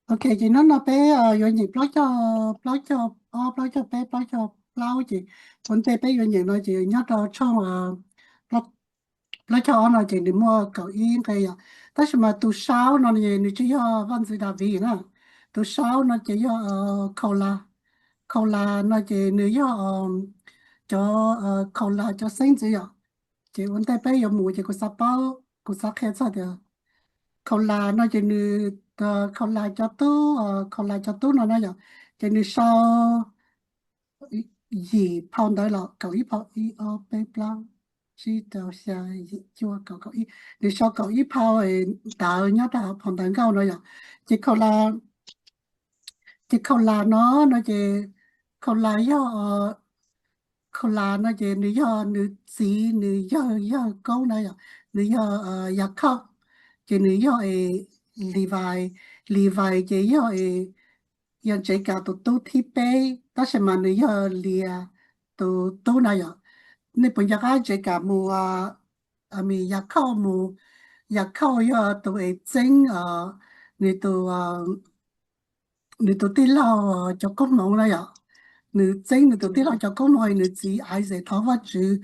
Ok, ces hnub no peb yuav nyeem plaub caug, plaub caug ob, plaub caug peb, plaub caug plaub, ces ua ntej peb yuav nyeem no ces nyob rau tshooj plaub caug ob no ces nws muaj kaum ib nqe yom. Tab sis mas tus sau no nws tsis yog Vaj Ntxwv Daviv na. Tus sau no ces yog Khaus Las. Khaus Las no ces nws yog cov, Khaus Las cov xeeb ntxwv yom. Ces ua ntej peb yuav mus ces kuv xav paub, kuv xav qhia txog tias Khaus Las no ces nws, Khaus Las cov tub, Khaus Las cov tub no na yom, ces nws sau yim phau ntawv los kaum ib phau, ib ob peb plaub tsib rau xya yim cuaj kaum kaum ib, nws sau kaum ib phau ntawv nyob rau hauv phau ntawv nkauj no yom. Ces Khaus Las, ces Khaus Las no, no ces Khaus Las yog, Khaus Las no ces nws yog nws txiv nws yawg, yawg koob na yom, nws yog Yakhauj, ces nws yog es Livais. Livais ces yog es, yog Ntsev Kas tus tub thib peb, tab sis mas nws yog Lias tus tub na yom. Nej puas nco qab Ntsev Kas mus, Yakhauj mus, Yakhauj yog tus es txeeb nws tus, nws tus tij laug cov koob hmoov na yom. Nws txeeb nws tus tij laug cov koob hmoov, nws txiv Isaac thov Vajtswv,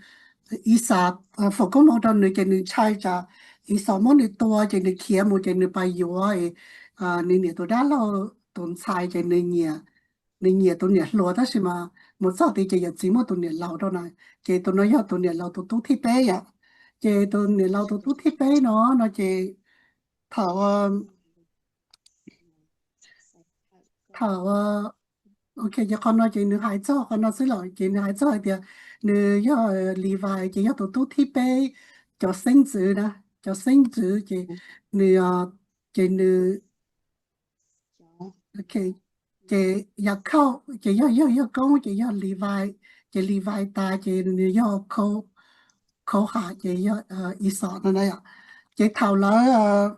Isaac foom koob hmoov rau nws ces nws ntshai tsam Esau muab nws tua ces nws khiav mus ces nws pais yuav nws niam tus dab laug tus ntxhais ces nws nyiam, nws nyiam tus niam hluas tab sis mas mus txog tid ces yawm txiv muab tus niam laus rau na. Ces tus no yog tus niam laus tus tub thib peb yom. Ces tus niam laus tus tub thib peb no, no ces thaum, thaum, ok, ces qhov no ces nws hais txog qhov no xwb los ces nws hais txog hais tias nws yog Livais ces yog tus tub thib peb cov xeeb ntxwv na, cov xeeb ntxwv ces nws, ces nws, ok, ces Yakhauj ces yog, yog, yog koob ces yog Livais, ces Livais tas ces nws yog Khaus Has ces yog Esau no na yom. Ces thaum lawv,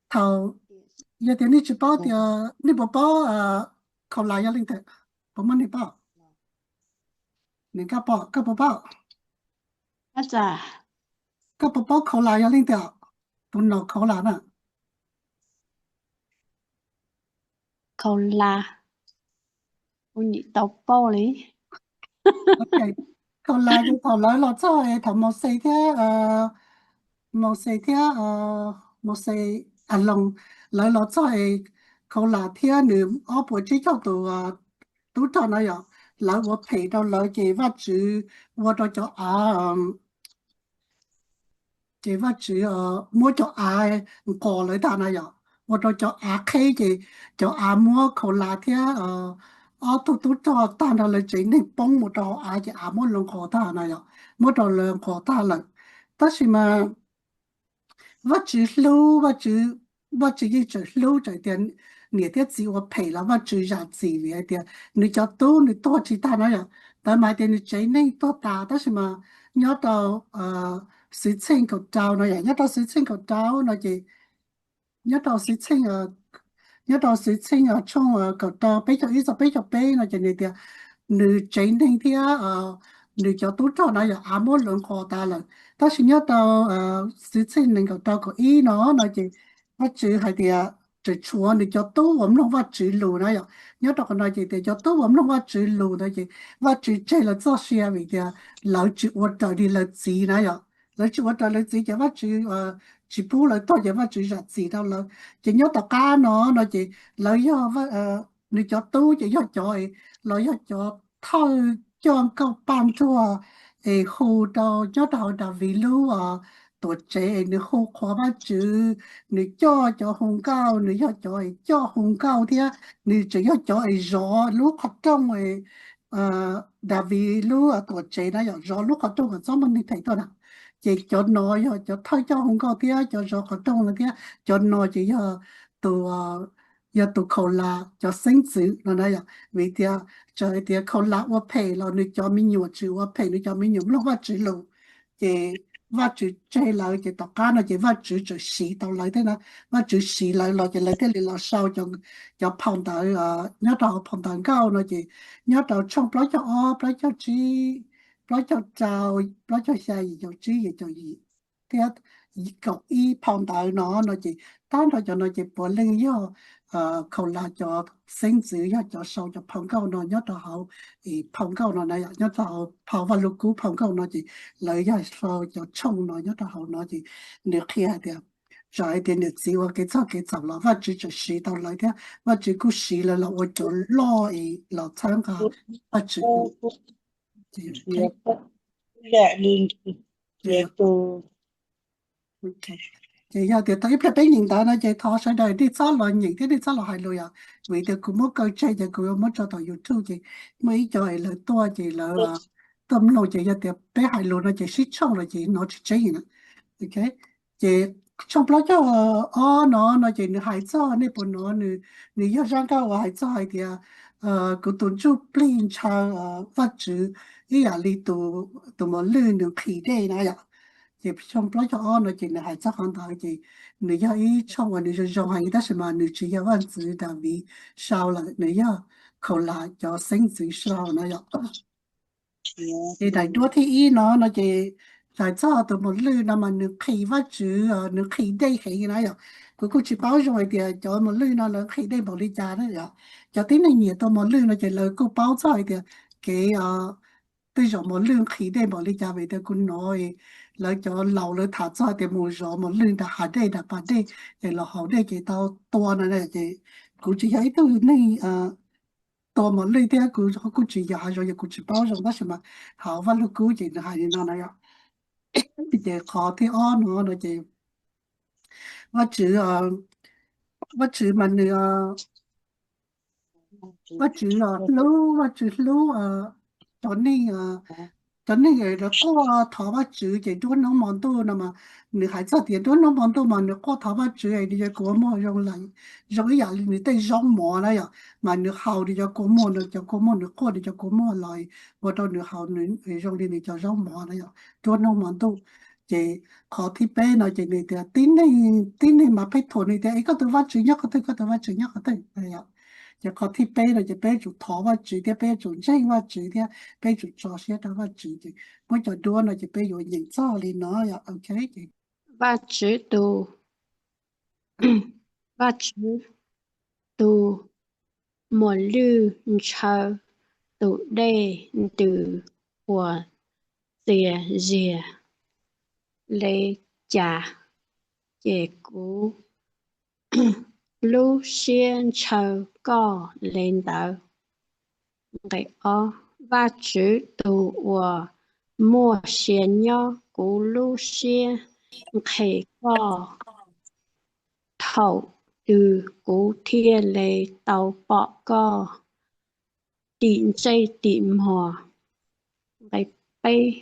thaum, yog tias nej tsis paub tias, nej puas paub Khaus Las yog leej twg? Puas muaj neeg paub? Nws koj pom, koj puas paub? Koj puas paub Khaus Las yog leej twg? Tus nom Khaus Las na. Khaus Las, ua nim tau paub li. Khaus Las ces thaum lawv los txog, thaum Mauxes thiab, Mauxes thiab, Mauxes, Aloos, lawv los txog es Khaus Las thiab nws ob puas tsib caug tus tub rog na yom, lawv ua phem rau lawv ces Vajtswv ua rau cov av, ces Vajtswv muab cov av nqos lawv tag na yom, ua rau cov av qheb ces cov av muab Khaus Las thiab ob tug tub rog tag nrho lawv tsev neeg poob mus rau hauv av ces av muab lawv nqos tag na yom, muab rau lawv nqos tag lawm. Tab sis mas Vajtswv hlub, Vajtswv, Vajtswv yeej tseem hlub, txawm tias niam thiab txiv ua phem los Vajtswv zam txim vim hais tias nws cov tub nws tuag tsis tag na yom. Ntawd mas hais tias nws tsev neeg tuag tas tab sis mas nyob rau Xwv Txheej kaum rau no yom, nyob rau Xwv Txheej kaum rau no ces, nyob rau Xwv Txheej, nyob rau Xwv Txheej tshooj kaum rau peb caug ib txog peb caug peb no ces nws tias nws tsev neeg thiab nws cov tub rog na yom av muab lawv nqos tas lawm. Tab sis nyob rau Xwv Txheej nees nkaum rau kaum ib no, no ces Vajtswv hais tias tseem tshuav nws cov tub uas mloog Vajtswv lus na yom. Nyob rau qhov no ces tias cov tub uas mloog Vajtswv lus ntawd ces Vajtswv tseg lawv txoj sia vim tias lawv tsis ua raws li lawv txiv na yom. Lawv tsis ua raws lawv txiv ces Vajtswv tsis pub lawv tuag ces Vajtswv zam txim rau lawv. Ces nyob tom qab no no ces lawv yog, nws cov tub ces yog cov, los yog cov thawj coj nkauj paj nruag es hu rau nyob rau hauv Daviv lub tuam tsev es nws hu qhuas Vajtswv, nws coj cov hu nkauj, nws yog cov es coj hu nkauj thiab nws tseem yog cov es zov lub qhov rooj Daviv lub tuam tsev na yom, zov lub qhov rooj kom txhob muaj neeg them tuaj na. Ces cov no yog cov thawj coj hu nkauj thiab cov zov qhov rooj no thiab cov no ces yog tus, yog tus Khaus Las cov xeeb ntxwv no na yom. Vim tias txawm hais tias Khaus Las ua phem los nws cov me nyuam tsis ua phem, nws cov me nyuam mloog Vajtswv lus, ces Vajtswv tseg lawv ces tom qab no ces Vajtswv tseem siv tau lawv thiab na. Vajtswv siv lawv los ces lawv thiaj li los sau cov phau ntawv nyob rau hauv phau ntawv nkauj no ces nyob rau tshooj plaub caug ob, plaub caug tsib, plaub caug rau, plaub caug xya, yim caum tsib, yim caum yim thiab kaum ib phau ntawv no no ces tag nrho cov no ces puav leej yog Khau Las cov xeeb ntxwv, yog cov sau cov phau nkauj no nyob rau hauv, phau nkauj no na yom, nyob rau hauv phau Vaj Lug Kub phau nkauj no ces lawv yog sau cov tshooj no nyob rau hauv no ces nws qhia hais tias, txawm hais tias niam txiv ua kev txog kev txhaum los Vajtswv tseem siv tau lawv thiab Vajtswv kuj siv lawv los ua cov loj es los txhawb nqa Vajtswv. Ces yog tias tau ib pliag peb nyeem ntawv no ces thov sawv daws nej txhob los nyeem thiab nej txhob los hais lus yom, vim tias kuv muab kaw tseg ces kuv yuav muab tso tom YouTube ces muaj ib co es lawv tuaj ces lawv tuaj mloog ces yog tias peb hais lus no ces sib tshooj lawm ces hnov tsis tseeb na. Ces tshooj plaub caug ob no no ces nws hais txog, nej puas hnov, nws yog zaj nkauj uas hais txog hais tias kuv tus ntsuj plig ntshaw Vajtswv ib yam li tus mos lwj nws nqhis dej na yom. Ces tshooj plaub caug ob no ces nws hais txog qhov ntawd ces nws yog ib tshooj uas nws zoo zoo heev tab sis mas nws tsis yog vaj ntxwv Daviv sau lawm, nws yog Khau Las cov xeeb ntxwv sau na yom. Ces daim duab thib ib no no ces hais txog tus mos lwj no mas nws nqhis Vajtswv, nws nqhis dej heev na yom. Kuv kuj tsis paub zoo hais tias cov mos lwj no lawv nqhis dej npaum li cas na yom. Cov tib neeg nyiam tua mos lwj no ces lawv kuj paub txog hais tias kev tej zaum mos lwj nqhis dej npaum li cas, vim tias kuv hnov lawv cov laus lawv tham txog tias mus zov mos lwj nram hav dej nram pas dej es los haus dej ces tau tua no ces kuv tsis yog ib tug neeg tua mos lwj thiab kuv kuj tsis yog hav zoov, yog kuv tsis paub zoo tab sis mas hauv Vaj Lug Kub ces nws hais li no na yom. Ces qhov thib ob no no ces Vajtswv, Vajtswv mas nws, Vajtswv hlub, Vajtswv hlub cov neeg, cov neeg lawv quaj thov Vajtswv ces nruab hnub hmo ntuj no mas nws hais txog tias nruab hnub hmo ntuj mas nws quaj thov Vajtswv es nws cov kua muag zoo, zoo ib yam li nws tej zaub mov na yom, mas nws haus nws cov kua muag, nws cov kua muag, nws quaj nws cov kua muag los ua rau nws haus zoo li nws cov zaub mov na yom, nruab hnub hmo ntuj. Ces qhov thib peb no ces nws tias tib neeg, tib neeg mas pheej thuam nws tias es koj tus Vajtswv nyob qhov twg, koj tus Vajtswv nyob qhov twg. Ces qhov thib peb no ces peb yuav tsum thov Vajtswv thiab peb yuav tsum ntseeg Vajtswv thiab peb yuav tsum tso siab rau Vajtswv. Ces muab cov duab no ces peb yuav nyeem txog li no yom. Ok, ces Vajtswv tus, Vajtswv tus muas lwj ntshaw tus dej ntws uas txias zias li cas, ces kuv lub siab ntshaw koj li ntawd. Nqe ob, Vajtswv tus uas muaj sia nyob, kuv lub siab nqhis koj, thaum twg kuv thiaj li tau pom koj tim ntsej tim muag? Nqe peb,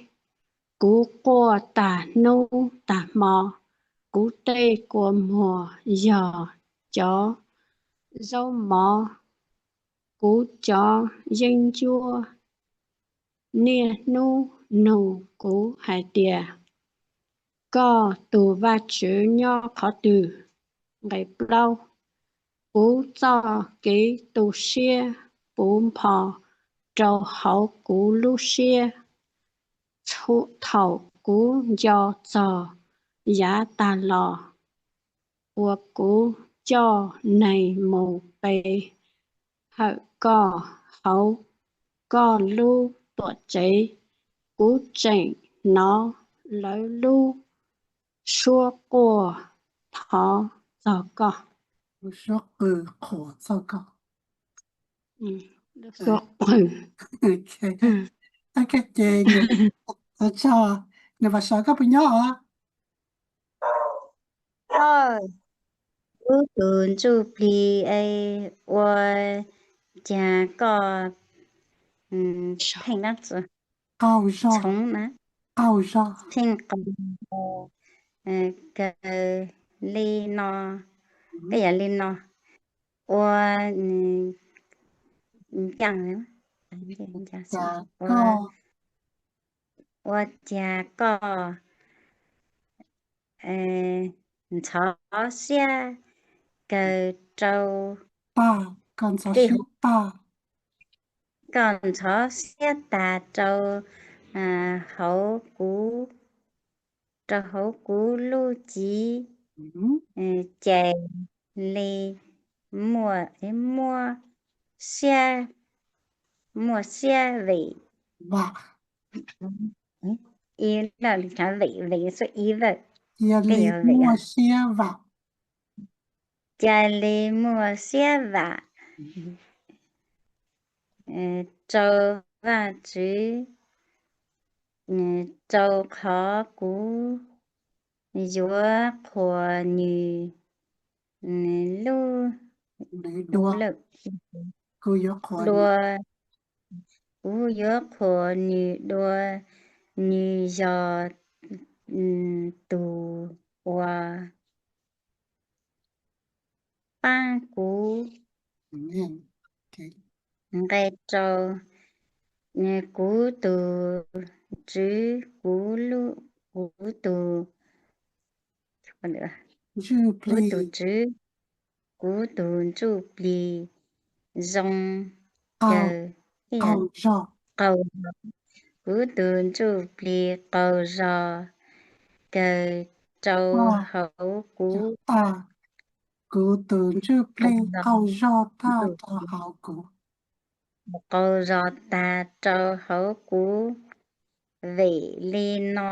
kuv quaj tag hnub tag hmo, kuv tej kua muag yog cov zaub mov, kuv cov yeeb ncuab niaj hnub nug kuv hais tias, koj tus Vajtswv nyob qhov twg? Nqe plaub, kuv txoj kev tu siab puv npo rau hauv kuv lub siab, thaum kuv nco txog yav tag los uas kuv coj neeg mus pe hawm koj hauv koj lub tuam tsev, kuv tseem hnov lawv lub suab quaj thov txog koj. Lub suab qw qhuas txog koj. Lub suab qw. Ces nws, nws Vas Sawv koj puas nyob os? Kuv tus ntsuj plig es ua cas koj pheej dab tsi, qaug zog, qaug zog, pheej qaug kaw li no, koj yam li no ua ncaaj, ua cas koj ntxhov siab kaw rau Pag, koj ntxhov siab tag, koj ntxhov siab tag rau hauv kuv, rau hauv kuv lub cev, ces li muaj, muaj siab, muaj siab vem, ib loj li thav vem, vem xub ib vawm, cia li muaj siab vam, cia li muaj siab vam rau Vajtswv, rau qhov kuv yuav qhuas nws lub, dua, kuv yuav qhuas nws dua, nws yog tus uas pab kuv. Nqe rau, kuv tus Tswv, kuv, kuv tus, kuv tus Tswv, kuv tus ntsuj plig zoo, qaug, kuv tus ntsuj plig qaug zog kawg rau hauv kuv. Kuv tus ntsuj plig qaug zog tag rau hauv kuv. Qaug zog tag rau hauv kuv, vem li no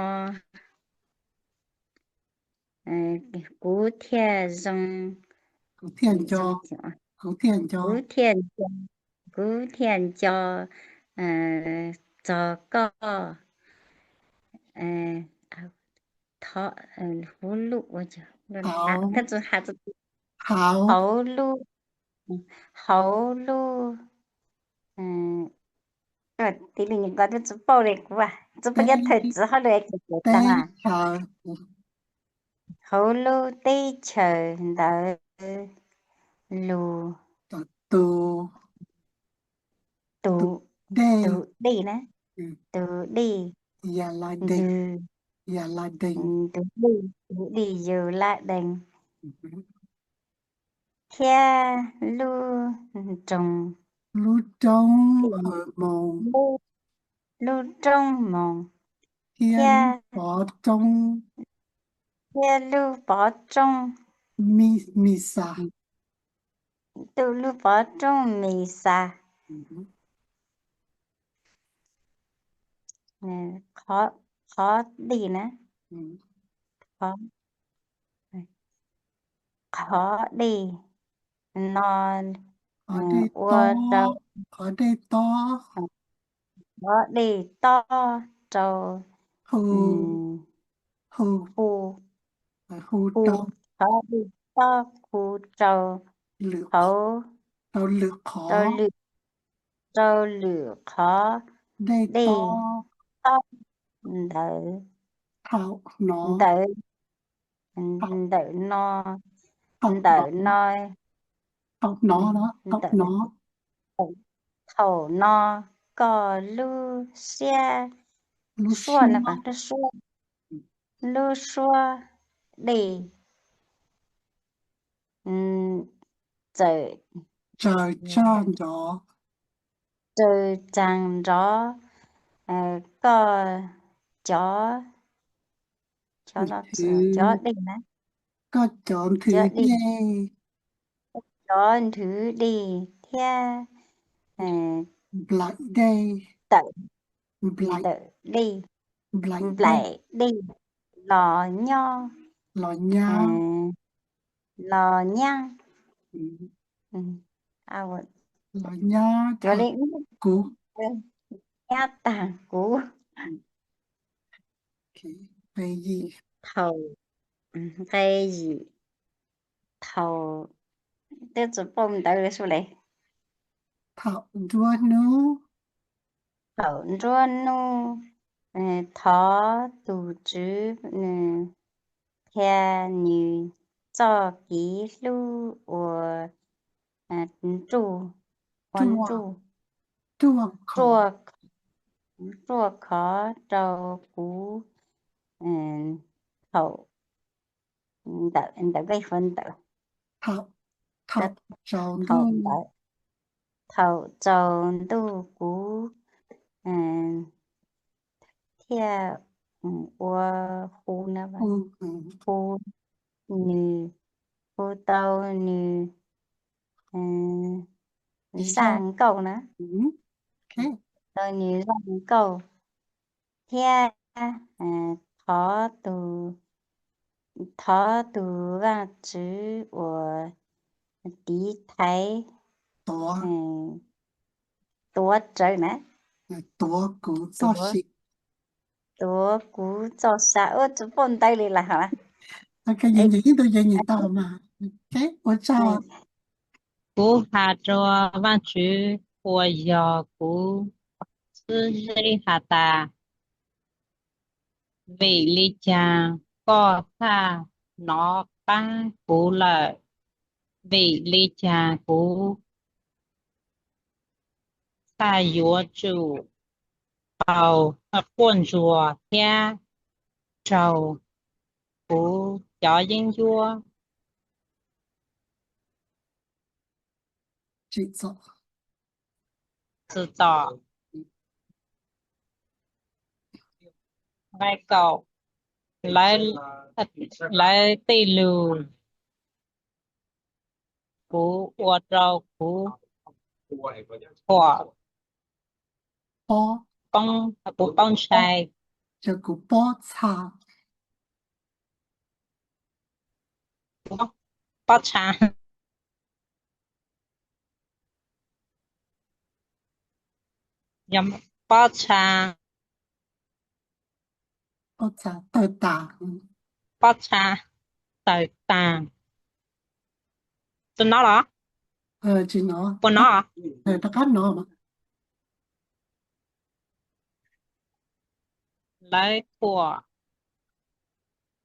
kuv thiaj zoo, kuv thiaj nco, kuv thiaj nco, kuv thiaj nco txog koj. Huv lub, hauv lub, hauv lub, tib li ko twb tsis paub li kuv, tsis paub nyob thawj txiv hauj lwm es kuv teb chaws, hauv lub teb chaws ntawd lus, tus, tus, tus dej na, tus dej, tus dej, tus dej Yus Laj Dees, thiab lub roog, lub roob Moos, lub roob Moos, thiab pov roob, thiab lub pov roob Mis Xas, tus lub pov roob Mis Xas. Qhov dej na, qhov dej no ua rau, qhov dej tob, qhov dej tob rau, hu, hu, qhov dej tob khu rau hauv, rau lwm qhov dej tob ntawd, ntawm, ntawm no, ntawm no, thaum no koj lub siab, suab no, lub suab, lub suab dej txawm tsaws tsag nrov, tsaws tsag nrov koj cov, cov dej na, koj cov nthwv dej, cov nthwv dej thiab nplaim dej, ntawm dej, nplaim dej los nyob, los nyab, los nyab, los nyab, cov li kuv, nyab tag kuv. Thaum, nqe yim, thaum, twb tsis paub ntawv li su le. Thaum nruab hnub, thaum nruab hnub, thov tus Tswv nws qhia nws txoj kev hlub uas ruaj, ruaj khov rau kuv thaum ntawm, ntawm, ntawm, thaum tsaus ntuj kuv thiaj ua hu na, hu nws, hu tau nws zaj nkauj na, tau nws zaj nkauj thiab thov tus, thov tus Vajtswv uas tiv thaiv, tuav rawv na, tuav kuv txoj sia, tuav kuv txoj sia, ua tsis paub ntawv li lawm hos. Kuv has rua Vajtswv uas yog kuv xib zeb has tas, vim li cas koj txhaj hnov qab kuv lawm? Vim li cas kuv txhaj yuav tsum tau quaj ntsuag thiab raug kuv cov yeeb ncuab? Txwm tom nqai kaum, lawv tej lus kuv ua rau kuv, kuv poob ntshai, kuv pob txha, pob txha, pob txha tawg tas, tsis hnov los? Puas hnov? Rov qab hnov. Lawv thuam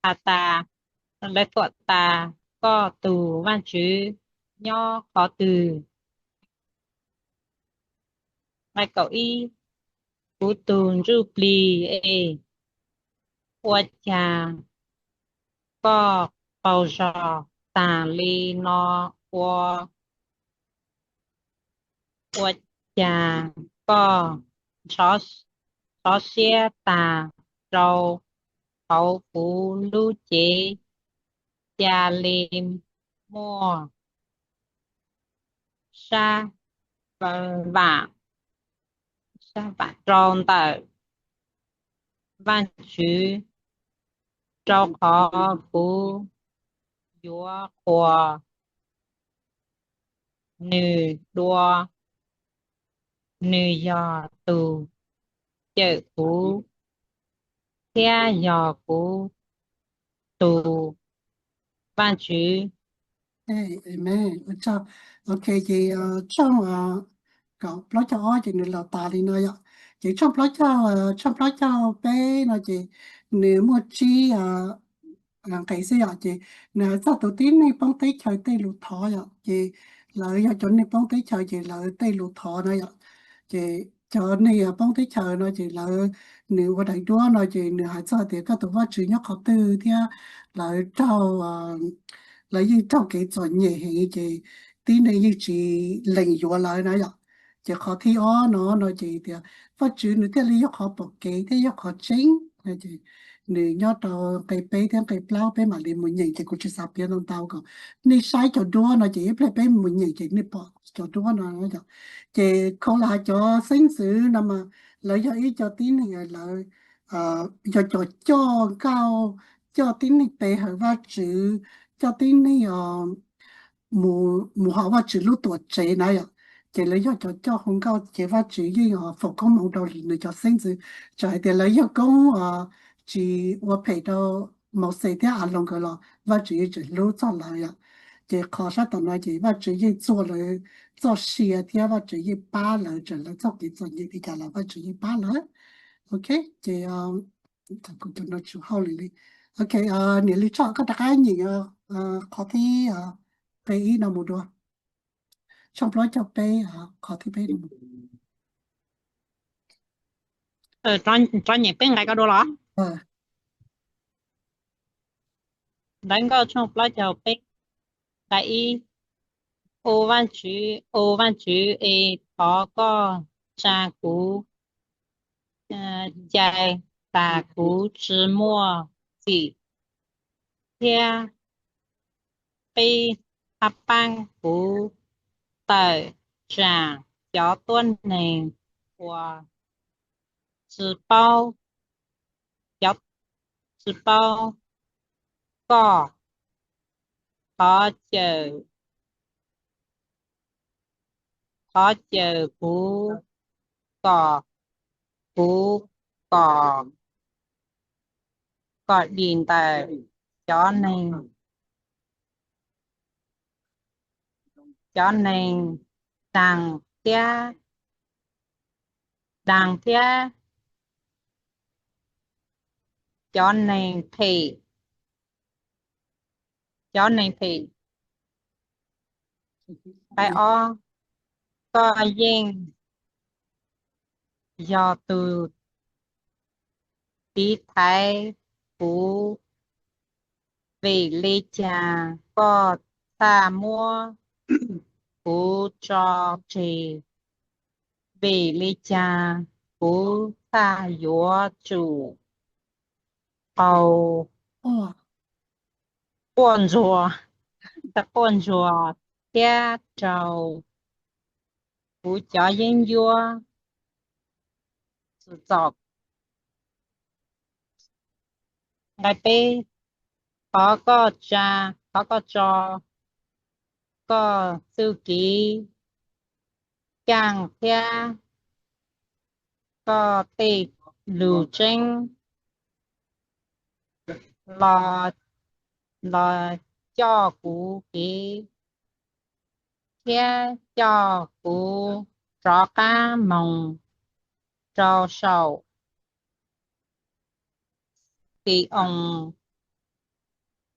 has tas, lawv thuam tas, koj tus Vajtswv nyob qhov twg? Nqai kaum ib, kuv tus ntsuj plig es, ua cas koj qaug zog tag li no? Ua, ua cas koj ntxhov siab tag rau hauv kuv lub cev? Ca le muaj sab vam, sab vam rau ntawm Vajtswv, rau qhov kuv yuav qhuas nws dua. Nws yog tus cawm kuv thiab yog kuv tus Vajtswv. Ok, ces tshooj kaum plaub caug ob ces nws los tas li no yom. Ces tshooj plaub caug, tshooj plaub caug peb no ces nws muaj tsib nqe xwb yom. Ces nws hais txog tus tib neeg poob teb chaws tej lus thov yom. Ces lawv yog cov neeg poob teb chaws ces lawv tej lus thov na yom. Ces cov neeg poob teb chaws no ces lawv, nws ua daim duab no ces nws hais txog tias koj tus Vajtswv nyob qhov twg thiab lawv raug, lawv yeej raug kev txom nyem heev ces tib neeg yeej tsis lees yuav lawv na yom. Ces qhov thib ob no no ces tias Vajtswv nws thiaj li yog qhov pom kev thiab yog qhov tseeb. Nws nyob rau nqe peb thiab nqe plaub, peb mam li mus nyeem ces kuv tsis xav piav ntau ntau kom nej saib cov duab no ces ib pliag peb mus nyeem ces nej pom cov duab no. Ces khau las cov xeeb ntxwv no mas lawv yog ib co tib neeg, lawv yog cov coj nkauj, coj tib neeg pe hawm Vajtswv, coj tib neeg mus hauv Vajtswv lub tuam tsev na yom. Ces lawv yog cov coj hu nkauj ces Vajtswv yeej foom koob hmoov rau nws cov xeeb ntxwv. Txawm hais tias lawv yawg koob tsis ua phem rau Mauxes thiab Aloos nkawd los Vajtswv yeej tseem hlub txog lawv yom. Ces qhov sab tom no ces Vajtswv yeej txuag lawv txoj sia thiab Vajtswv yeej pab lawv txawm lawv txoj kev txom nyem li cas los Vajtswv yeej pab lawv. Ok, ces kuv tus no tsis hauj lwm li. Ok, niam Lis Tshoj koj rov qab nyeem qhov thib, qe ib no mus dua. Tshooj plaub caug peb, qhov thib peb no mus. Rov nyeem peb nqe ko dua los? Ntawv nkauj tshooj plaub caug peb, nqe ib. Au Vajtswv, au Vajtswv es, thov koj tsa kuv ncai tas kuv tsi muaj txim thiab peb hab paab kuv tawm tsaam cov tuab neeg uas tsi paub, cov tsi paub koj, qhov cawm, qhov cawm kuv kom, kuv kom, kom dim ntawm cov neeg, cov neeg daag thiab, daag thiab cov neeg phem, cov neeg phem. Nqai ob, koj yeej yog tug tiv thaiv kuv, vim li cas koj txhaj muab kuv tso tseg? Vim li cas kuv txhaj yuav tsum qaug quaj ntsuag, quaj ntsuag thiab raug kuv cov yeeb ncuab txom? Nqai peb, thov koj tsa, thov koj tso koj txuj kev caaj thiab koj tej lug tseeb los, los coj kuv kev thiab coj kuv rov qab moog rau saum Xi-oos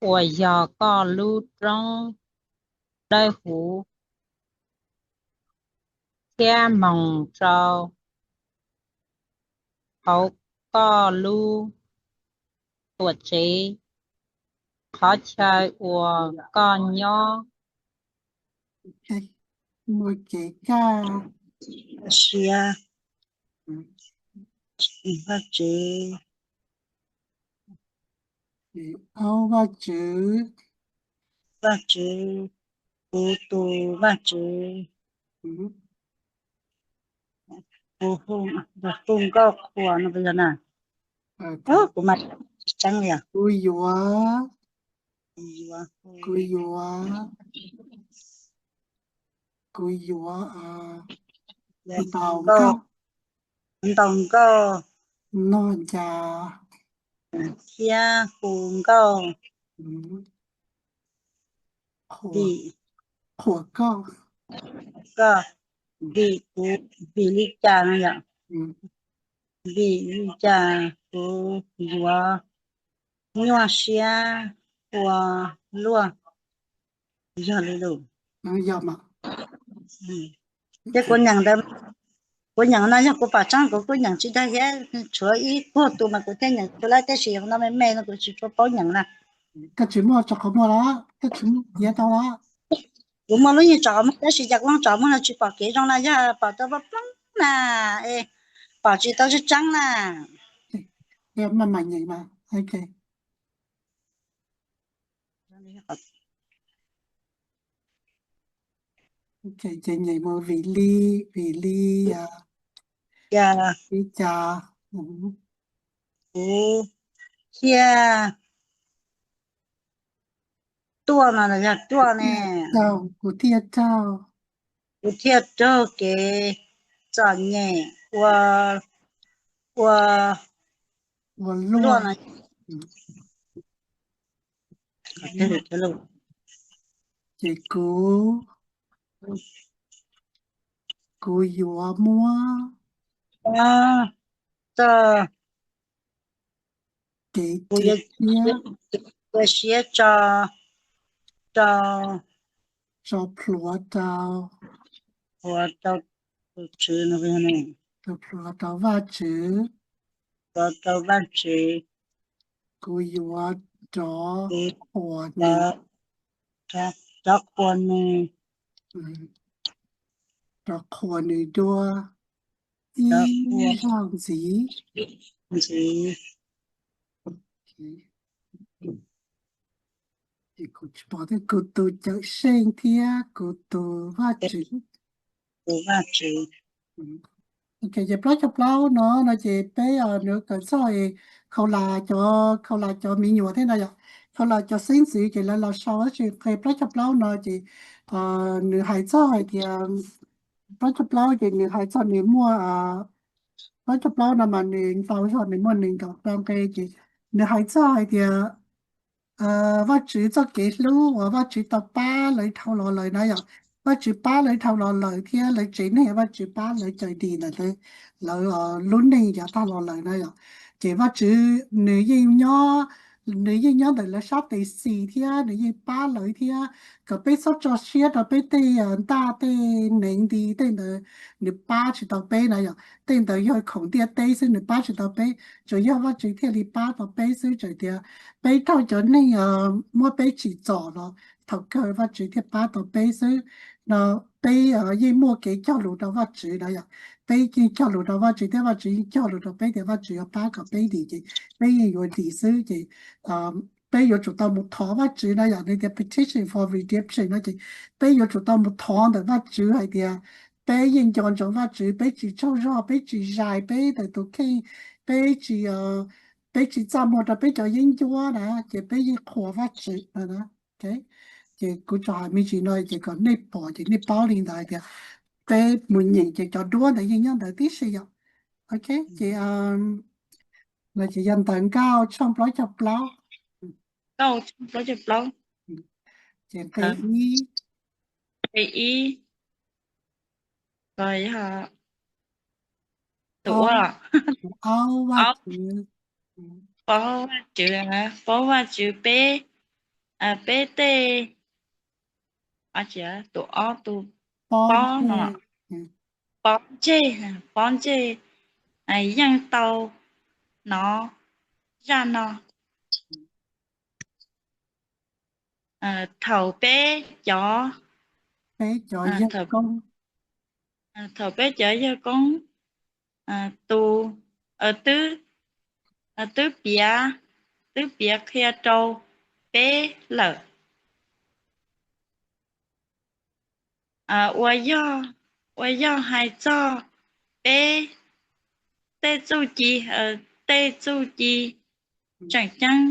uas yog koj lub roob dawb huv, thiab moog rau hauv koj lub tuam tsev, qhov chaw uas koj nyob. Muaj kev kaj siab, Vajtswv, Vajtswv, Vajtswv, kuv tus Vajtswv, kuv hu nkauj qhuas no yog na. Kuv mas tseeb li os. Kuv yuav, kuv yuav, kuv yuav ntaus nkauj, ntaus nkauj, noj ncas, thiab hu nkauj, vim, qhuas koj, koj, vim kuv, vim li cas no yom, vim li cas kuv yuav nyuaj siab ua luaj. Yog li lus. Ces kuv nyeem ntawd, kuv nyeem no yog kuv pom tseeb, kuv kuj nyeem tsis dag thiab, tshuav ib puag tus mas kuv thiaj nyeem tsis tau lawm, tab sis yog no me me no kuv tsis tshua paub nyeem na. Koj tsis muaj tso qhov muag los, koj tsis muaj piav tau los? Kuv muaj lub yeej tso qhov muag tab sis cas kuv tso qhov muag no tsis pom kev zoo na, yog pom tau plob plob na, es pom tsis tau tseeb tseeb na. Maj mam nyeem mas. Ces nyeem mus vim li, vim li, li cas, kuv thiaj tuaj no los yog tuaj ne, kuv thiaj raug, kuv thiaj raug kev txom nyem ua, ua luaj no. Ces kuv, kuv yuav muab txoj kev cia siab tso, tso, tso plhuav rau, plhuav rau tus Tswv no, tso plhuav rau Vajtswv, plhuav rau Vajtswv. Kuv yuav rov qhuas nws, rov qhuas nws, rov qhuas nws dua ib zaug ntxiv. Ntxiv. Ces kuv tsis pom thiab, kuv tus Cawm Seej thiab kuv tus Vaj Tswv. Tus Vaj Tswv. Ok, ces plaub caug plaub no no ces peb nws kawm txog Khau Las cov, Khau Las cov me nyuam thiab no yom, Khau Las cov xeeb ntxwv ces lawv los sau tab sis nqe plaub caug plaub no ces nws hais txog hais tias plaub caug plaub ces nws hais txog nws muaj, plaub caug plaub no mas nws ntau zog, nws muaj nees nkaum rau nqe ces nws hais txog hais tias Vaj Tswv txoj kev hlub uas Vaj Tswv tau pab lawv dhau los lawm na yom. Vaj Tswv pab lawv dhau los lawm thiab lawv tsev neeg Vaj Tswv pab lawv cawm dim ntawm lawv lub neej yav tag los lawm na yom. Ces Vaj Tswv nws yeej nyob, nws yeej nyob ntawm lawv sab tes xis thiab nws yeej pab lawv thiab kom peb txhob tso siab rau peb tej ntaj tej nees nti tej ntawd nws pab tsis tau peb na yom. Tej ntawd yog khoom ntiaj teb xwb nws pab tsis tau peb, tsuas yog Vaj Tswv thiaj li pab tau peb xwb. Txawm tias peb raug cov neeg muab peb tsim txom los thaum kawg Vaj Tswv thiaj pab tau peb xwb. No peb yeej muaj kev cog lus rau Vaj Tswv na yom. Peb yeej cog lus rau Vaj Tswv thiab Vaj Tswv yeej cog lus rau peb tias Vaj Tswv yuav pab kom peb dim ces peb yeej yuav dim xwb ces peb yuav tsum tau mus thov Vaj Tswv na yom. Nws tias petition for redemption no ces peb yuav tsum tau mus thov ntawm Vaj Tswv hais tias peb yeej nco ntsoov Vaj Tswv, peb tsis tsaug zog, peb tsis zais peb ntawm tus kheej, peb tsis, peb tsis txaj muag rau peb cov yeeb ncuab na ces peb yeej qhuas Vaj Tswv na. Ces kuv tsuas hais me ntsis no ces kom nej pom ces nej paub li ntawd hais tias peb mus nyeem ces cov duab ntawd yeej nyob ntawd tib si yom. Ok, ces no ces yog ntawv Nkauj tshooj plaub caug plaub. Nkauj tshooj plaub caug plaub. Ces nqe ib. Nqe ib. Ko yog tus ua, tus aub Vaj Tswv. Paub Vaj Tswv, paub Vaj Tswv peb, peb tej, tus ob tus pob no, pob ntseg, pob ntseg yeej tau hnov zaj no. Thaum peb cov, thaum peb cov yawg koob tus, twb, twb piav, twb piav qhia rau peb lawm. Ua yog, ua yog hais txog peb tej txuj ci, tej txuj ci tseem ceeb,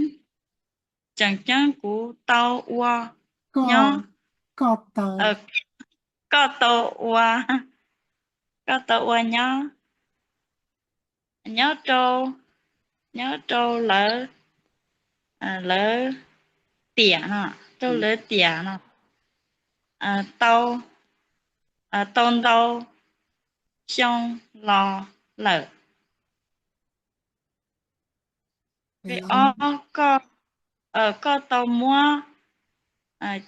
tseem ceeb kuv tau ua nyob, koj tau ua, koj tau ua nyob, nyob rau, nyob rau lawv, lawv tiam no, rau lawv tiam no tau, tau ntau xyoo los lawm. Nqe ob, koj, koj tau muab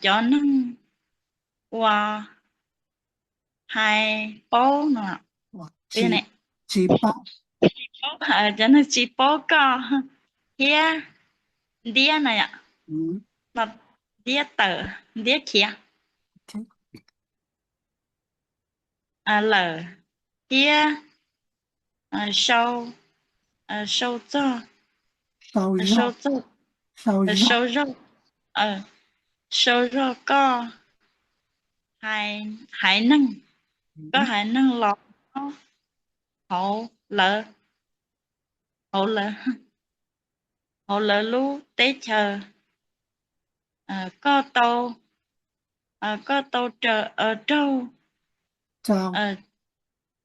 cov neeg uas hais paub no, tsis paub, cov neeg tsis paub koj thiab ntiab no yom, ntiab tawm, ntiab khiav lawm thiab sau, sau txog, sau txog, sau zog, sau zog koj haiv neeg, koj haiv neeg los nyob hauv lawv, hauv lawv, hauv lawv lub teb chaws. Koj tau, koj tau raug,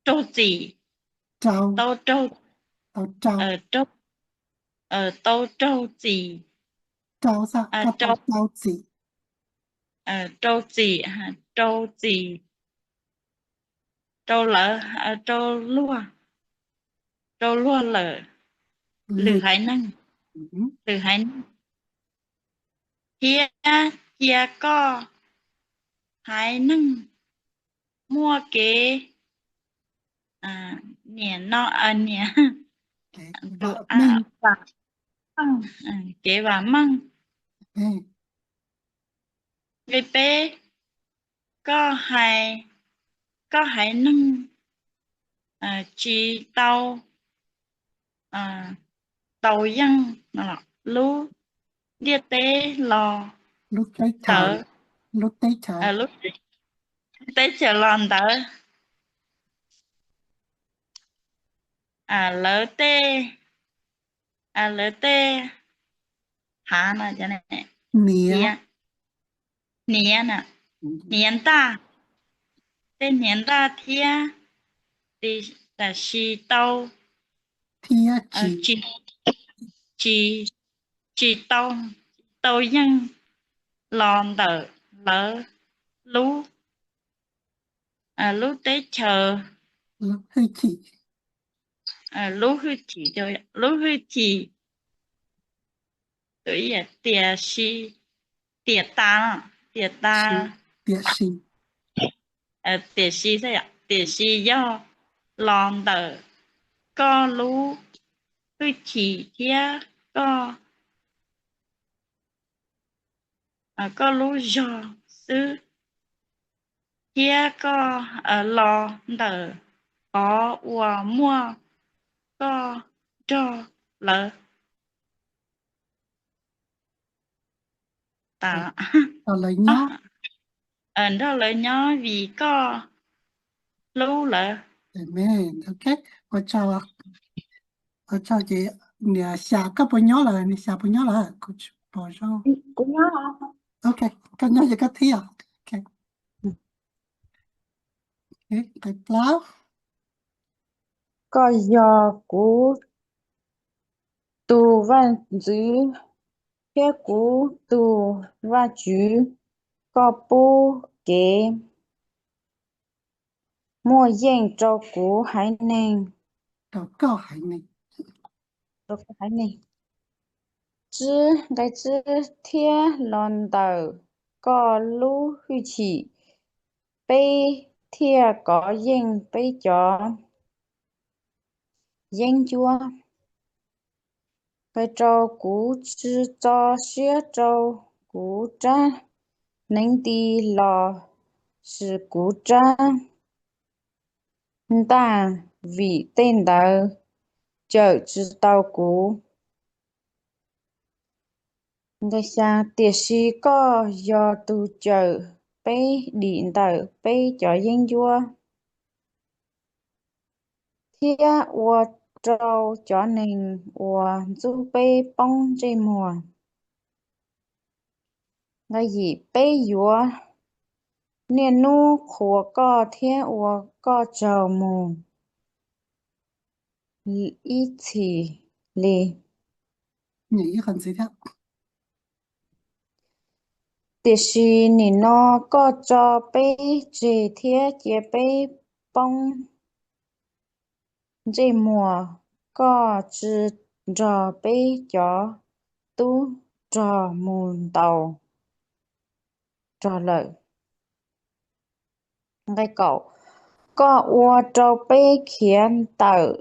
raug txim, tau raug, tau raug txim, raug txim, raug txim, raug txim rau lawv, rau luag, rau luag lawm, lwm haiv neeg, lwm haiv neeg, thiab cia koj haiv neeg muaj kev, niam no, niam, kev vam meej. Nqe peb, koj haiv, koj haiv neeg tsis tau tau yeej lub ntiaj teb los ntawd, lub teb chaws los ntawd, lawv tej, lawv tej hav no, hniav, hniav ntaj, tej hniav ntaj thiab tab sis tau thiab tsis, tsis tau, tau yeej los ntawm lawv lub, lub teb chaws, lub hwj chim, lub hwj chim, lub hwj chim, tiam sis, tiam tas, tiam tas, tiam sis, tiam sis, tiam sis yog los ntawm koj lub hwj chim thiab koj, koj lub zog xwb, thiab koj los ntawm qhov uas muaj koj nrog lawv nrog lawv nyob vim koj hlub lawv. Ua tsaug, ua tsaug ces niam Xya koj puas nyob lawm, niam Xya puas nyob lawm? Kuv tsis pom zoo. Ok, koj nyob ces koj thiab. Nqe plaub. Koj yog kuv tus Vajtswv thiab kuv tus Vajtswv, koj pub kev muaj yeej rau kuv haiv neeg, rau koj haiv neeg, rau koj haiv neeg tswb, nqe tswb, thiab los ntawm koj lub hwj chim peb thiaj kov yeej peb cov yeeb ncuab. Nqe rau, kuv tsis tso siab rau kuv rab hneev nti los sis kuv rab ntaj, vim tej ntawd cawm tsis tau kuv. Nqe xya, tiam sis koj yog tus cawm peb dim ntawm peb cov yeeb ncuab, thiab ua rau cov neeg uas ntxub peb poob ntsej muag. Nqe yim, peb yuav niaj hnub qhuas koj thiab ua koj tsaug mus ib txhis li. Tiam sis nim no koj tso peb tseg thiab cia peb poob ntsej muag, koj tsis nrog peb cov tub rog mus ntaus rog lawm. Nqe kaum, koj ua rau peb khiav ntawm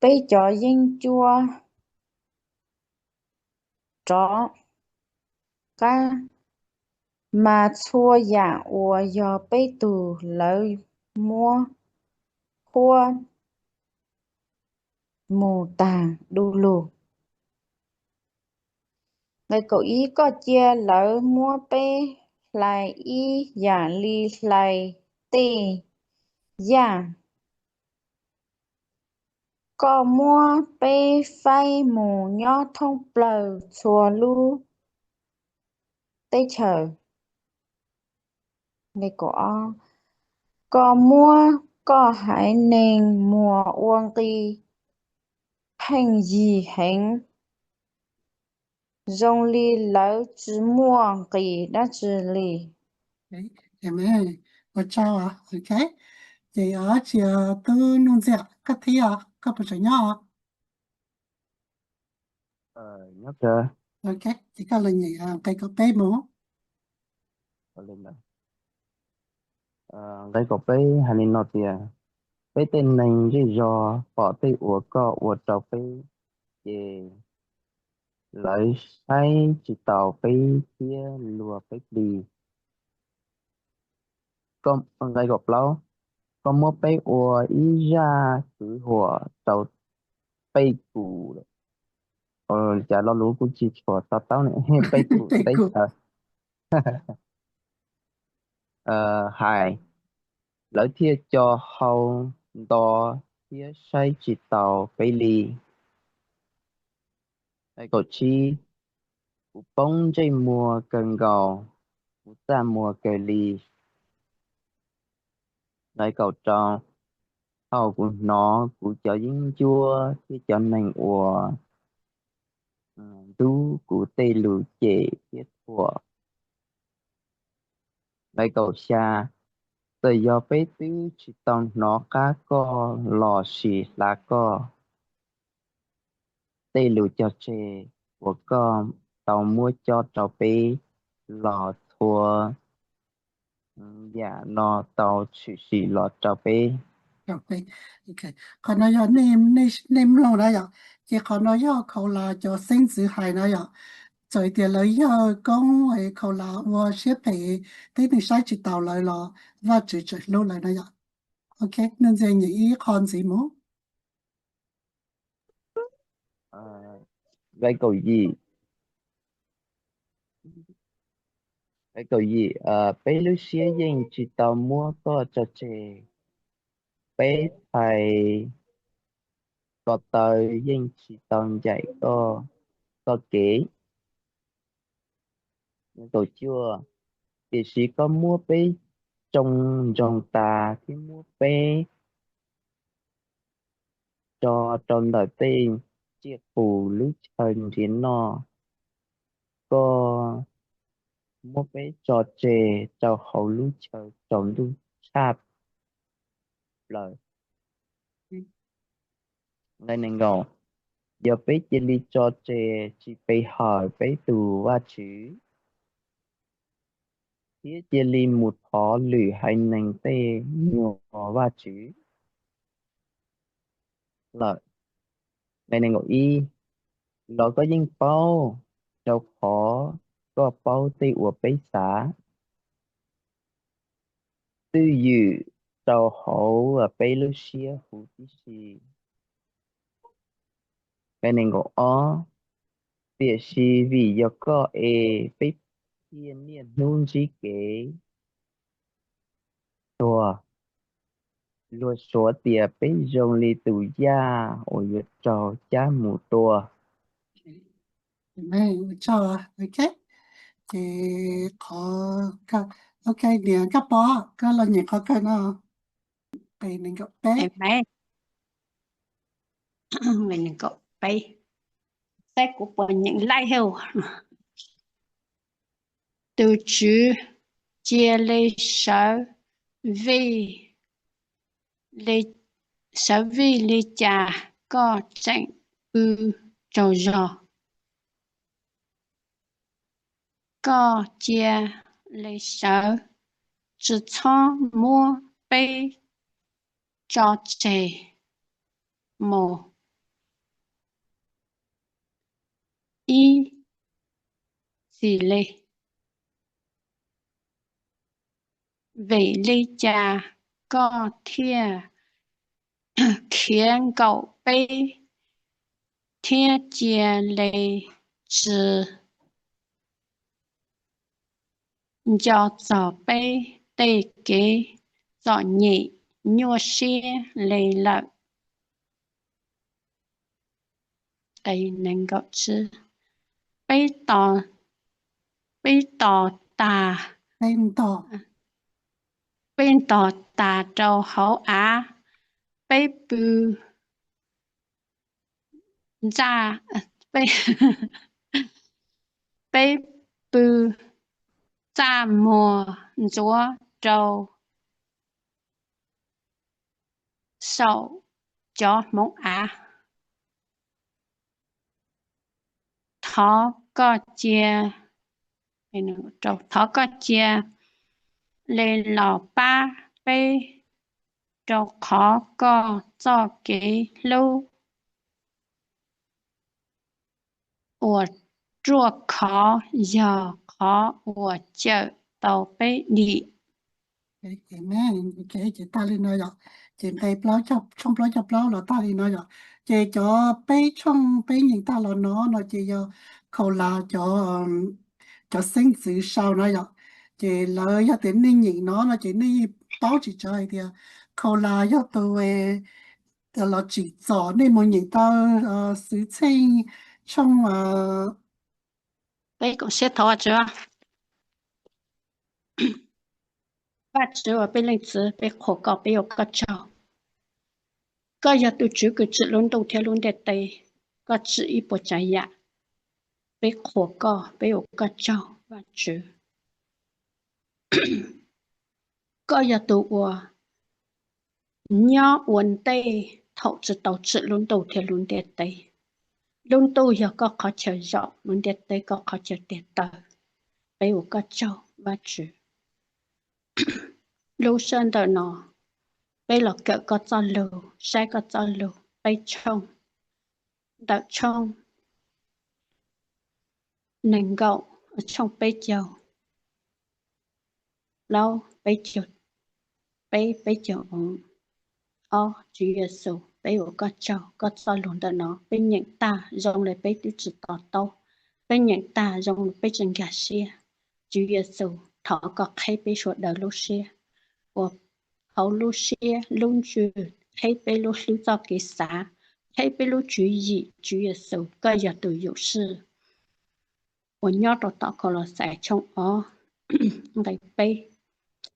peb cov yeeb ncuab rov qab, mas txhua yam uas yog peb tug lawv muab qhuab mus tag du lug. Nqe kaum ib, koj cia lawv muab peb hlais ib yam li hlais tej yaj, koj muab peb faib mus nyob thoob plaws txhua lub teb chaws. Nqe kaum ob, koj muab koj haiv neeg muag ua nqi pheej yig heev, zoo li lawv tsis muaj nqis dab tsi li. Ua tsaug. Ces tsis, tub Nuj Ntxiam koj thiab, koj puas tseem nyob? Ces koj los nyem nqe kaum peb mus. Nqe kaum peb hais li no tias, peb tej neeg zej zog pom tej uas koj ua rau peb, ces lawv saib tsis taus peb thiab luag peb plig. Nqe kaum plaub, Koj muab peb ua ib zaj kwv huam rau peb kuv. Cas lo lus kuj tsis tshua to taub ne. Peb kuv teb chaws. Hais, lawv thiaj co hau nto thiab saib tsis taus peb li. Nqe kaum tsib, kuv poob ntsej muag kawg nkaus, kuv txaj muag kawg li. Nqe kaum rau, thaum kuv hnov kuv cov yeeb ncuab thiab cov neeg uas ntub kuv tej lus cem thiab thuam. Nqe kaum xya, txawm yog peb twb tsis tau hnov qab koj los sis hla koj, tej lus cog tseg uas koj tau muab cob rau peb los txhua yam no tau tshwm sim los rau peb. Qhov no yog nej mloog na yom, ces qhov no yog Khaulav cov xeeb ntxwv hais na yom. Txawm tias lawv yawg koob Khaulav ua siab phem, tib neeg saib tsis taus lawv los Vajtswv tseem hlub lawv na yom. Ok, Nuj Ntxhi nyeem ib qho ntxiv mus. Nqe kaum yim, nqe kaum yim, peb lub siab yeej tsis tau muab koj tso tseg, peb thais ko taw yeej tsis tau ncaim koj txoj kev. Nqe kaum cuaj, tiam sis koj muab peb tsoo ntsoog tas thiab muab peb tso rau ntawm tej tsiaj qus lub chaw nrhiav noj, koj muab peb tso tseg rau hauv lub chaw tsaus ntuj tshaj plaws. Nqe nees nkaum, yog peb cia li tso tseg tsis pe hawm peb tus Vajtswv thiab cia li mus thov lwm haiv neeg tej nyuag vajtswv lawm. Nqe nees nkaum ib, los koj yeej paub, rau qhov koj paub tej uas peb xav twj ywm rau hauv peb lub siab huv tib si. Nqe nees nkaum ob, tiam sis vim yog koj es peb thiaj niaj hnub ntsib kev tuag. Luag suav tias peb zoo li tus yaj uas yuav raug cab mus tua. Ces qhov, ok, niam Nkaj Pov, koj los nyeem qhov kawg no. Nqe nees nkaum peb, nqe nees nkaum peb, saib kuv puas nyeem laij hauj. Tus Tswv, cia li sawv vij, sawv vij li cas koj tseem pw tsaug zog. Koj cia li sawv, tsis txhob muab peb tso tseg mus ib txhis li. Vim li cas koj thiaj khiav nkaum peb thiab cia li tsis nco txog peb tej kev txom nyem nyuaj siab li lawm? Peb tos, peb tos tas, peb ntos tas rau hauv av, peb pw ntxa, peb, peb pw txaj muag ntxuav rau saum cov hmoov av. Thov koj cia, thov koj cia li los pab peb, rau qhov koj txoj kev hlub uas ruaj khov yog qhov uas cawm tau peb dim. Ces tag li no yom, ces nqe plaub, tshooj plaub caug plaub los tag li no yom. Ces cov peb tshooj peb nyeem tag los no no ces yog Khaulas cov, cov xeeb ntxwv sau no yom. Ces lawv yog tias nej nyeem no no ces nej yeej paub tsis tsawg hais tias Khaulas yog tus los tsim txom. Nej mus nyeem tau Xwmtxheej tshooj, peb koom siab thov Vajtswv. Vajtswv uas peb Leej Txiv, peb qhuas koj, peb ua koj tsaug. Koj yog tus Tswv kws tsim lub ntuj thiab lub ntiaj teb, koj tsim ib puas tsav yam. Peb qhuas koj, peb ua koj tsaug Vajtswv. Koj yog tus uas nyob ua ntej thaum tsis tau tsim lub ntuj thiab lub ntiaj teb. Lub ntuj yog koj qhov chaw zaum, lub ntiaj teb koj qhov chaw tig taw. Peb ua koj tsaug Vajtswv. Lub sij hawm ntawm no peb los kawm koj txoj lug, saib koj txoj lug peb tshooj, ntawm tshooj nees nkaum, tshooj peb caug plaub, peb caug peb, peb caug ob. Tswv Yexus, peb ua koj tsaug, koj txoj lug ntawm no peb nyeem tag zoo li peb twb tsis to taub, peb nyeem tag zoo li peb tsis nkag siab. Tswv Yexus, thov koj qheb peb sawv daws lub siab, ua hauv lub siab lub ntsws, qheb peb lub hlwb txoj kev xav, qheb peb lub tswv yim. Tswv Yexus, koj yog tus yuam sij. Uas nyob rau tom Kaulauxais tshooj ob nqe peb,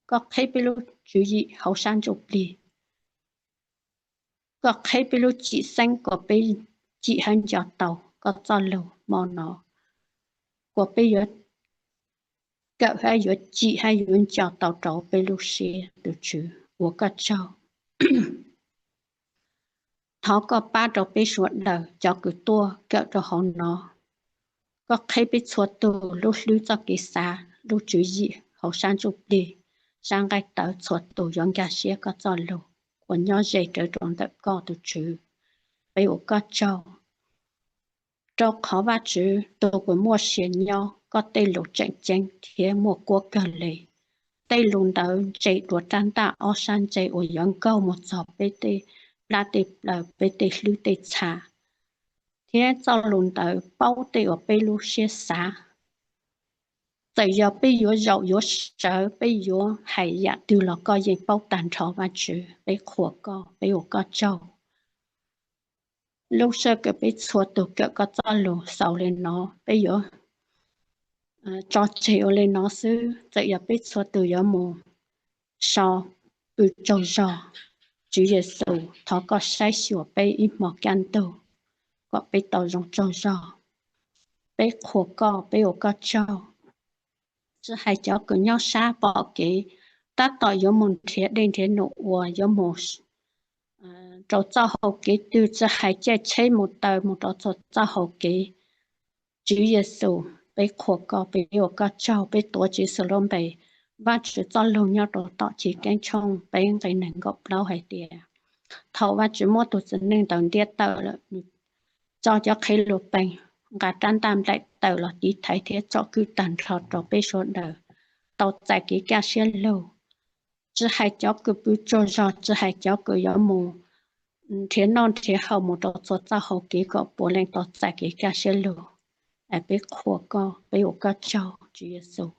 koj qheb peb lub tswv yim hauv sab ntsuj plig. Koj qheb peb lub cim xeeb kom peb cim hab nco tau koj txoj lug hmo no, kom peb yuav kawm hab yuav cim hab yuav nco tau rau peb lub siab. Tus Tswv, ua koj tsaug. Thov koj pab rau peb sawv daws cov kws tuaj kawm rau hauv no. Koj qheb peb txhua tus lub hlwb txoj kev xav, lub tswv yim hauv sab ntsuj plig, sab nqaij tawv, txhua tus yuav nkag siab koj txoj lug uas nyob ze rawv rau ntawm koj. Tus Tswv, peb ua koj tsaug, rau qhov Vajtswv tus kws muaj sia nyob, koj tej lus tseem ceeb thiab muaj kuab kawg li. Tej lus ntawd ntse dua rab ntaj ob sab ntse uas yuav nkaug mus txog peb tej plab tej plaws, peb tej hlwb tej txha, thiab txoj lus ntawd paub tej uas peb lub siab xav. Txawm yog peb yuav zaum yuav sawv, peb yuav hais yam twg los koj yeej paub tag nrho. Vajtswv, peb qhuas koj, peb ua koj tsaug. Lub sij hawm kws peb txhua tus kawm koj txoj lus xaus li no, peb yuav tso tseg ua li no xwb. Txawm yog peb txhua tus yuav mus so pw tsaug zog, Tswv Yexus, thov koj saib xyuas peb ib hmo kaj ntug kom peb tau zoo tsaug zog. Peb qhuas koj, peb ua koj tsaug. Tsis hais cov kws nyob sab pom kev, tab tom yuav mus nrhiav dej nrhiav num uas yuav mus rau txoj hau kev twg, tsis hais caij tsheb mus taw mus rau txhua txoj hau kev. Tswv Yexus, peb qhuas koj, peb ua koj tsaug, peb tuav Tswv Yexus lub npe. Vajtswv txoj lug nyob rau tom Chiv Keeb tshooj peb nqe nees nkaum plaub hais tias, thaum Vajtswv muab tus txiv neej ntawd ntiab tawm lawm, nws tso cov qhev lus pees, nqa rab ntaj nplaim taws los tiv thaiv thiab tsom kwm tag nrho rau peb sawv daws tau txais kev kaj siab lug. Tsis hais cov kws pw tsaug zog, tsis hais cov kws yuav mus nrhiav noj nrhiav haus mus rau txhua txoj hau kev kom puav leej tau txais kev kaj siab lug. Peb qhuas koj, peb ua koj tsaug Tswv Yexus.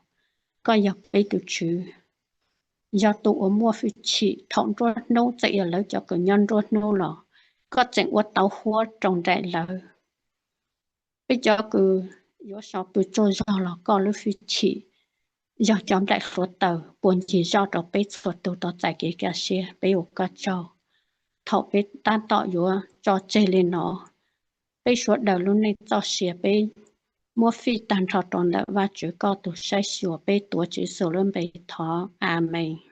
Koj yog peb tus Tswv, yog tus uas muaj hwj chim thaum nruab hnub, txawm yog lawv cov kws nyob nruab hnub los koj tseem ua tau huab rau nraim lawv. Peb cov kws yuav so pw tsaug zog los koj lub hwj chim yog cov nplaim hluav taws puas ncig zoj rau peb txhua tus tau txais kev kaj siab. Peb ua koj tsaug. Thaum peb tab tom yuav tso tseg li no, peb sawv daws lub neej txoj sia peb muab fij tag nrho rau ntawm Vajtswv koj tus saib xyuas. Peb tuav Tswv Yexus lub npe thov, Amees.